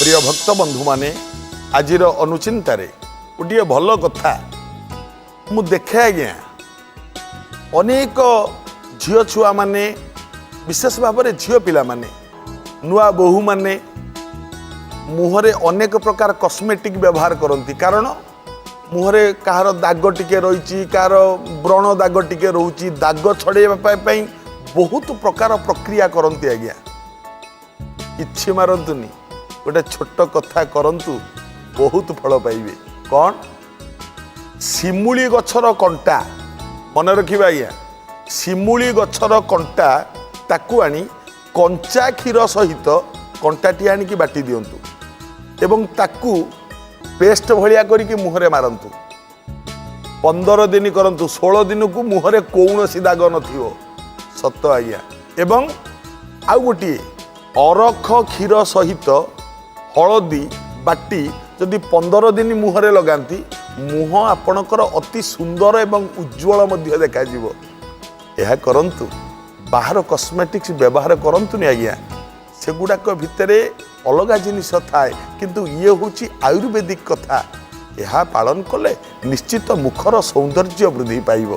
ପ୍ରିୟ ଭକ୍ତ ବନ୍ଧୁମାନେ, ଆଜିର ଅନୁଚିନ୍ତାରେ ଗୋଟିଏ ଭଲ କଥା ମୁଁ ଦେଖେ ଆଜ୍ଞା। ଅନେକ ଝିଅ ଛୁଆମାନେ, ବିଶେଷ ଭାବରେ ଝିଅ ପିଲାମାନେ, ନୂଆ ବୋହୂମାନେ ମୁହଁରେ ଅନେକ ପ୍ରକାର କସ୍ମେଟିକ୍ ବ୍ୟବହାର କରନ୍ତି। କାରଣ ମୁହଁରେ କାହାର ଦାଗ ଟିକେ ରହିଛି, କାହାର ବ୍ରଣ ଦାଗ ଟିକେ ରହୁଛି, ଦାଗ ଛଡ଼େଇବା ପାଇଁ ବହୁତ ପ୍ରକାର ପ୍ରକ୍ରିୟା କରନ୍ତି ଆଜ୍ଞା। କିଛି ମାରନ୍ତୁନି, ଗୋଟେ ଛୋଟ କଥା କରନ୍ତୁ, ବହୁତ ଫଳ ପାଇବେ। କ'ଣ? ଶିମୁଳି ଗଛର କଣ୍ଟା। ମନେ ରଖିବା ଆଜ୍ଞା, ଶିମୁଳି ଗଛର କଣ୍ଟା, ତାକୁ ଆଣି କଞ୍ଚା କ୍ଷୀର ସହିତ କଣ୍ଟାଟି ଆଣିକି ବାଟି ଦିଅନ୍ତୁ ଏବଂ ତାକୁ ପେଷ୍ଟ ଭଳିଆ କରିକି ମୁହଁରେ ମାରନ୍ତୁ। 15 ଦିନ କରନ୍ତୁ, 16 ଦିନକୁ ମୁହଁରେ କୌଣସି ଦାଗ ନଥିବ, ସତ ଆଜ୍ଞା। ଏବଂ ଆଉ ଗୋଟିଏ, ଅରଖ କ୍ଷୀର ସହିତ ହଳଦୀ ବାଟି ଯଦି 15 ଦିନ ମୁହଁରେ ଲଗାନ୍ତି, ମୁହଁ ଆପଣଙ୍କର ଅତି ସୁନ୍ଦର ଏବଂ ଉଜ୍ଜଳ ମଧ୍ୟ ଦେଖାଯିବ। ଏହା କରନ୍ତୁ, ବାହାର କସ୍ମେଟିକ୍ସ ବ୍ୟବହାର କରନ୍ତୁନି ଆଜ୍ଞା। ସେଗୁଡ଼ାକ ଭିତରେ ଅଲଗା ଜିନିଷ ଥାଏ, କିନ୍ତୁ ଇଏ ହେଉଛି ଆୟୁର୍ବେଦିକ କଥା। ଏହା ପାଳନ କଲେ ନିଶ୍ଚିତ ମୁଖର ସୌନ୍ଦର୍ଯ୍ୟ ବୃଦ୍ଧି ପାଇବ।